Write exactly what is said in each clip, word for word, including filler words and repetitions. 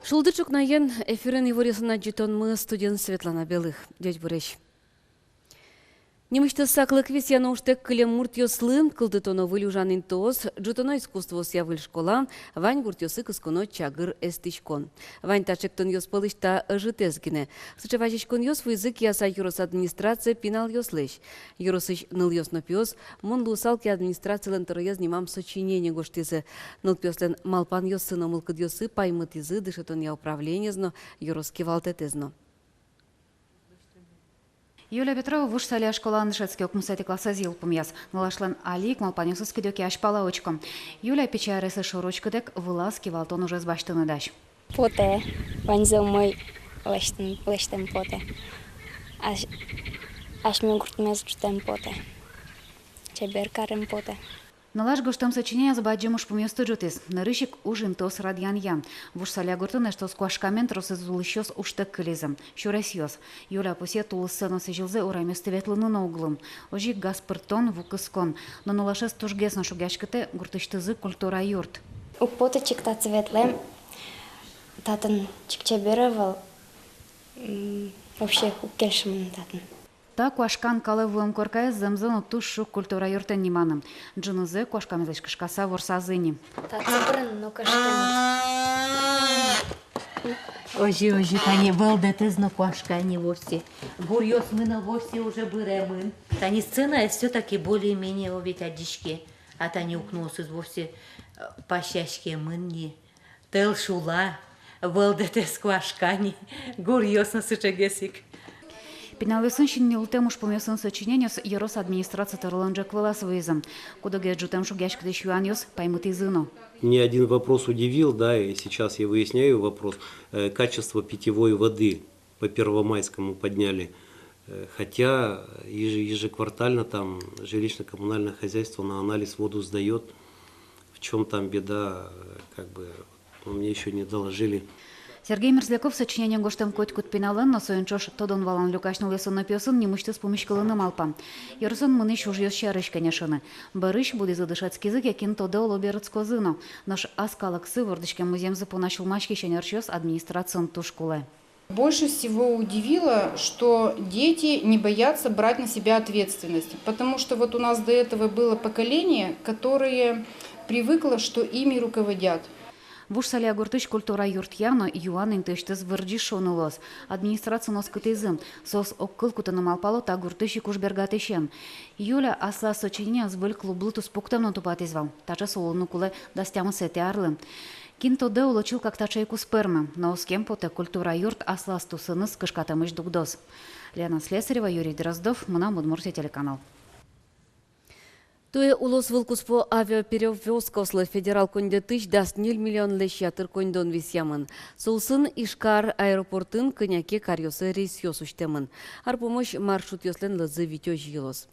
Шулдыр ӵукнаен! Эфирын иворъёсын адӟытонмы, студиын Светлана Белых. Ӟечбуресь! Нимысьтыз саклык висъяно ужтэк кылем муртъёслы, кылдытоно выль ужан интыос, ӝутоно искусствоосъя выль школа, вань гуртъёсы кысконо чагыр эстӥськон. Вань та ӵектонъёс пӧлысь та ӧжытэз гинэ. Сыӵе вазиськонъёс вуизы Кияса ёрос администрацие пиналъёслэсь. Ёросысь «Нылъёс но пиос, мон луысал ке администрацилэн тӧроез» нимам сочинение гожтӥзы. Нылпиослэн малпанъёссы но мылкыдъёссы паймытӥзы дышетонъя управлениез но, ёрос кивалтэтэз но. Юлия Петрова Вуж Саля школаын дышетске, укмысэтӥ классэз йылпумъяз. Нылашлэн али ик малпанъёсыз кыдёке азьпала учко. Юлия пичи аресэз шоры учкытэк вылаз кивалтон ужез басьтыны дась. Потэ, ваньзэ умой лэсьтыны, лэсьтэм потэ. Ась-, асьме гуртмес ӝутэм потэ. Чебер карем потэ. Нылаш гожтэм сочинениез бадӟым ужпумъёсты ӝутӥз. Нырысь ик уж интыос радъянъя. Вуж Саля гуртын эштос куашкамен тросэз улӥсьёс ужтэк кылизы. Сюресъёс. Юля пусъе, тулыссэ но сӥзьылзэ урамъёстӥ ветлыны но уг луы. Озьы ик газ пыртон, ву кыскон. Но нылашез тужгес но шугъяськытэ гуртысьтызы культура юрт. Уг поты чик татчы ветлэм, татын чик чебер ӧвӧл. М, вообще уг кельшы мыным татын. Та куашкан калэ вуэм коркаез зэмзэ но туж шуг культура юртэн ниманы. Ӝынызэ куашкамезлэсь кышкаса ворсазы ини. Татчы пырыны но кышканы. Озьы, озьы, тани вӧлдэтэз но куашка ини вовсе. Гуръёсмы но вовсе уже быремын. Тани сценаез всё-таки более-менее ведь адӟиське. А тани укноосыз вовсе, э, пасяськемын ни. Тӧл шула, вӧлдэтэз куашка ни, гуръёс но сыӵегес ик. Пиналъёсын синйылтэм ужпумъёсын сочинениос ёрос администраци тӧролэн ӝӧк вылаз вуизы. Куд-огез ӝутэм шугъяськытӥсь юанъёс паймытӥзы но. Мне один вопрос удивил, да, и сейчас я выясняю вопрос, э, качество питьевой воды по Первомайскому подняли. Э, хотя еже-, ежеквартально там жилищно-коммунальное хозяйство на анализ воду сдаёт. В чём там беда, э, как бы, ну, мне ещё не доложили. Сергей Мерзляков сочинение гожтэм котькуд пиналэн но, соин ӵош тодон-валан люкась нылъёсын но пиосын нимысьтыз пумиськылыны малпа. Ёросын мынӥсь ужъёс сярысь кенешыны. Бӧрысь, будӥзы-дышетскизы ке, кин тодэ, оло, берытскозы но. Нош ас калыксы, вордӥськем музъемзы понна сюлмаськись ӧнерчиос администрациын туж кулэ. Больше всего удивило, что дети не боятся брать на себя ответственность, потому что вот у нас до этого было поколение, которое привыкло, что ими руководят. Вуж Саля гуртысь культура юртъя но юан интыысьтыз вырӟиз шуыны луоз. Администрациын оскытӥзы, соос огкыл кутыны малпало та гуртысь ик уж бергатӥсен. Юля аслаз сочинениез выль клублы туспуктэм но тупатӥз вал. Таӵе со луыны кулэ дас тямысэтӥ арлы. Кин тодэ, оло, чылкак таӵе ик уз пӧрмы, но оскем потэ, культура юрт аслаз тусыныз кышкатэмысь дугдоз. Лена Слесарева, Юрий Дроздов, «Мынам Удмуртие» телеканал. Туэ улосвылкуспо авиаперевозкаослы федерал коньдэтысь дас ньыль миллионлэсь ятыр коньдон висъямын. Со улсын Ижкар аэропортын кӧня ке каръёсы рейсъёс усьтэмын. Ар пумозь маршрутъёслэн лыдзы витёзь йылоз.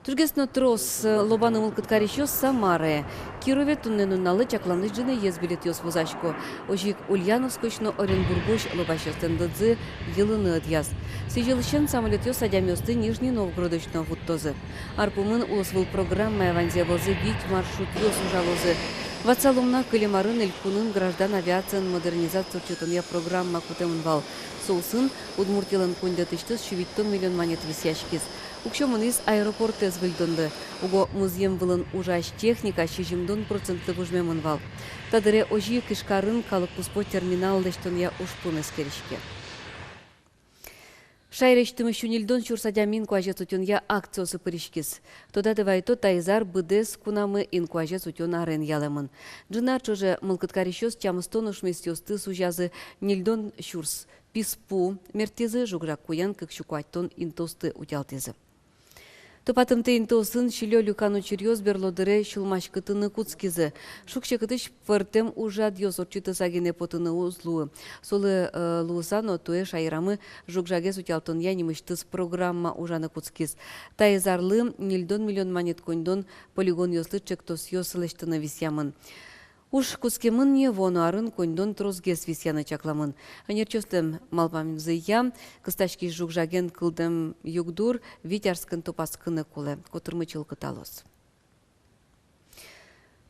Тужгес но трос, э, лобаны мылкыд карисьёс Самарае. Кирове туннэ нуналлы чакланлысь ӝыныез билетъёс вузасько. Озьы ик Ульяновскысь но Оренбургозь лобасьёслэн лыдзы йылыны ӧдъяз. Сӥзьылысен самолётъёс адямиосты Нижний Новгородозь но вуттозы. Ар пумын улосвыл программая ваньзэ вылзы вить маршрутъёс ужалозы. Ватсалом на, кылем арын элькунын граждан авиациен модернизация ортчытонъя программа кутэмын вал. Со улсын Удмуртилэн коньдэтысьтыз сю витьтон миллион манет висъяськиз. Уксё мынӥз аэропортэз выльдонлы. Уго музъем вылын ужась техника сизьымдон процентлы вужмемын вал. Та дыре озьы ик Ижкарын калыккуспо терминал лэсьтонъя ужпум эскериське. Шаерысьтымы сю ньыльдон сюрс адями инкуазез утёнъя акциосы пыриськиз. Тодады вайто, таиз ар быдэс кунамы инкуазез утён арен ялэмын. Ӝыны ар ӵоже мылкыд карисьёс тямыстон ошмесъёсты сузязы, ньыльдон сюрс писпу мерттӥзы, жуг-жаг куян кык сю куатьтон интыосты утялтӥзы. Тупатымтэ интыосын сӥлё люкан учыръёс берло дыре сюлмаськытыны кутскизы. Шуг-секытысь пӧртэм ужрадъёс ортчытыса гинэ потыны уз луы. Солы, э, луыса но туэ шаерамы жуг-жагез утялтонъя нимысьтыз программа ужаны кутскиз. Таиз арлы ньыльдон миллион манет коньдон полигонъёслы чектосъёс лэсьтыны висъямын. Уж кутскемын ни, вуоно арын коньдон тросгес висъяны чакламын. Ӧнерчиослэн малпамзыя, кыстаськись жуг-жаген кылдэм югдур вить арскын тупаськыны кулэ. Котырмы чылкыталоз.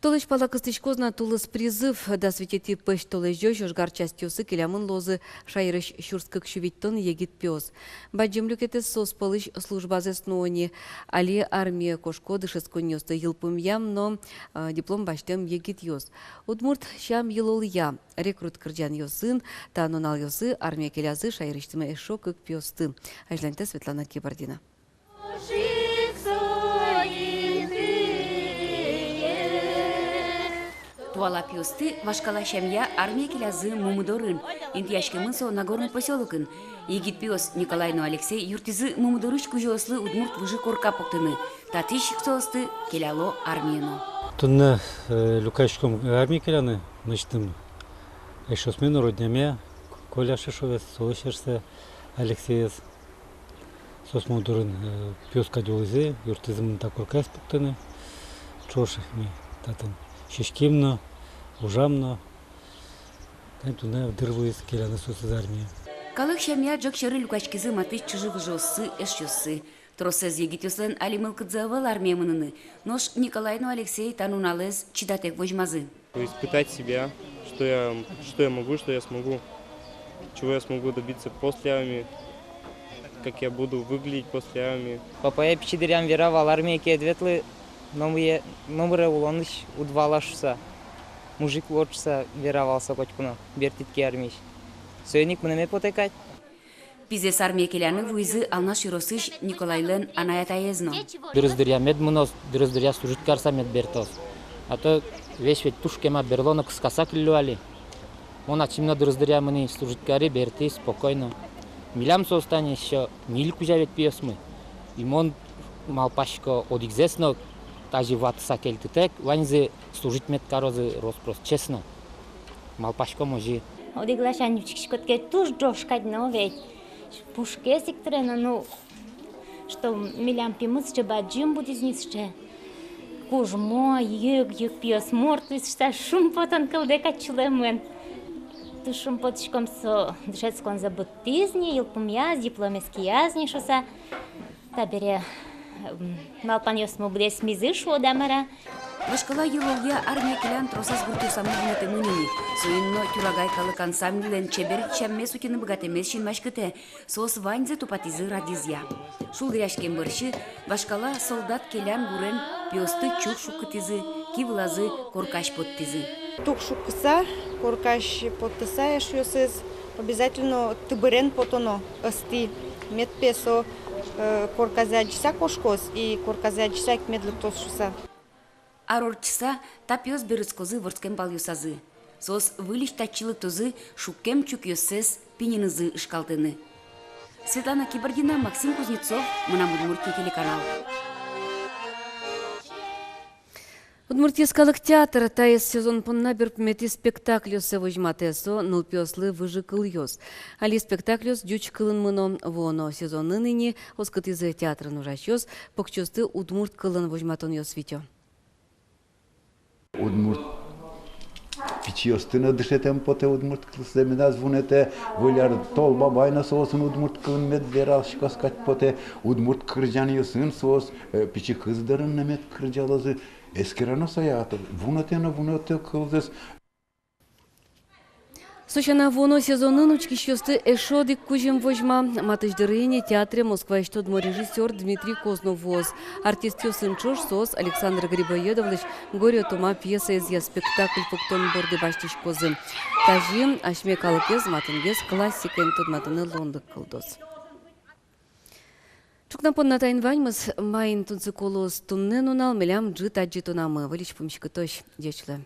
Толэзь пала кыстӥськоз на тулыс призыв. Дас витетӥ пӧсьтолэзёзь ожгар частьёсы келямын луозы шаерысь сюрс кык сю витьтон егит пиос. Бадӟым люкетэз соос пӧлысь службазэс нуо ни. Али армие кошко дышетсконниосты йылпумъям но, э, диплом басьтэм егитъёс. Удмурт сям-йылолъя, рекрут кырӟанъёсын та нуналъёсы армие келязы шаерысьтымы эшшо кык пиосты. Азьланьтэ Светлана Кибардина. Туала пиосты вашкала сямъя армие келязы Мумыдорын. Интыяськемын со Нагорный посёлокын. Егит пиос Николай но Алексей юрттӥзы Мумыдорысь кузёослы удмурт выжы корка пуктыны. Татысь ик соосты келяло армие но. Туннэ, э, люкаськом армие келяны мынэсьтым эшъёсме но, родняме, Коля Шишовез, солэсь эшсэ Алексеез. Соос Мумыдорын, э, пиос кадь улӥзы, юрттӥзы мыным та коркаез пуктыны. Ӵош ми татын сиським но, ужам но. Тани туннэ дыр вуиз келяны соосыз армие. Калык сямъя ӝӧк сьӧры люкаськизы матысь чыжы-выжыоссы, эшъёссы. Тросэз егитъёслэн али мылкыдзы ӧвӧл армие мыныны. Нош Николай но Алексей та нуналэз чидатэк возьмазы. Испытать себя, что я, что я могу, что я смогу, чего я смогу добиться после армии, как я буду выглядеть после армии. Папае пичи дыръям вера вал: армие ке ӧд ветлы, номыре, номыре улонысь уд вала шуса, мужик луод шуса вера вал со котьку но, бертӥд ке армиысь. Соин ик мынэме потэ кадь. Пизэс армие келяны вуизы Алнаш ёросысь Николайлэн анай-атаез но. Дырыз дыръя мед мыноз, дырыз дыръя служить карыса мед бертоз. А то весь ведь туж кема берло но кыскаса кыллё али. Мон ачим но дырыз дыръя мынӥ, служить кари, бертӥ спокойно. Милям соос тани ещё ньыль кузя ведь пиосмы. И мон малпасько, одӥгзэс но тазьы ватыса кельтытэк, ваньзы служить мед карозы рос-прос, честно. Малпаськом озьы. Одӥг ласянь учкиськод ке, туж ӝож кадь но ведь. Пушкез ик тырэ но, ну, что милям пимы сыӵе бадӟым будӥз ни, сыӵе кужмо, йыг-йыг пиос мурт луиз шуса, шумпотон кылдэ кадь сюлэмын. Туж шумпотӥськом, со дышетсконзэ быдтӥз ни, йылпумъяз, дипломез кияз ни шуса. Табере, м, малпанъёсмы быдэсмизы, шуод-а, мар-а. Вашкала йылолъя армие келян тросаз гуртъёсамы вунэтэмын ини. Соин но «Тюрагай» калык ансамбльлэн чебер сяммес утьыны быгатэмез синмаськытэ. Соос ваньзэ тупатӥзы радызъя. Шулдыръяськем бӧрсьы вашкала солдат келян гурен пиосты чук шуккытӥзы, ки вылазы коркась поттӥзы. Чук шуккыса, коркась поттыса, эшъёсыз обязательно тыбырен потоно ӧстӥ, мед пе со, э, корказэ адӟыса кошкоз и корказэ адӟыса ик мед лыктоз шуса. Ар ортчыса та пиос берытскозы вордскем палъёсазы. Соос выльысь татчы лыктозы шуккем чукъёссэс пиньынызы ышкалтыны. Светлана Кибардина, Максим Кузнецов, «Мынам Удмуртие» телеканал. Удмурт йӧскалык театр таиз сезон понна берпуметӥ спектакльёссэ возьматэ. Со нылпиослы выжыкылъёс. Али спектакльёс ӟуч кылын мыно. Вуоно сезонын ини, оскытӥзы театрын ужасьёс, покчиосты удмурт кылын возьматонъёс витё. Удмурт пичиосты но дышетэм потэ удмурт кылзэ, медаз вунэтэ. Выль ар, Тол Бабай но соосын удмурт кылын мед вераськоз кадь потэ. Удмурт кырӟанъёсын соос, э, пичи кыз дорын но мед кырӟалозы. Эскероно сое, а то вунэтэ но вунэтэ кылзэс. Со сяна, вуоно сезонын учкисьёсты эшшо одӥг кузьым возьма. Матысь дыры ини театре Москваысь тодмо режиссёр Дмитрий Кознов вуоз. Артистъёсын ӵош соос Александр Грибоедовлэсь «Горе-Тома» пьесаезъя спектакль пуктон борды басьтӥськозы. Тазьы асьме калыкез матынгес классикаен тодматыны луонлык кылдоз. Ӵукна понна таин ваньмыз. Маин тунсыко луоз туннэ нунал, милям ӝыт адӟытонамы. Выльысь пумиськытозь. Ӟеч луэ.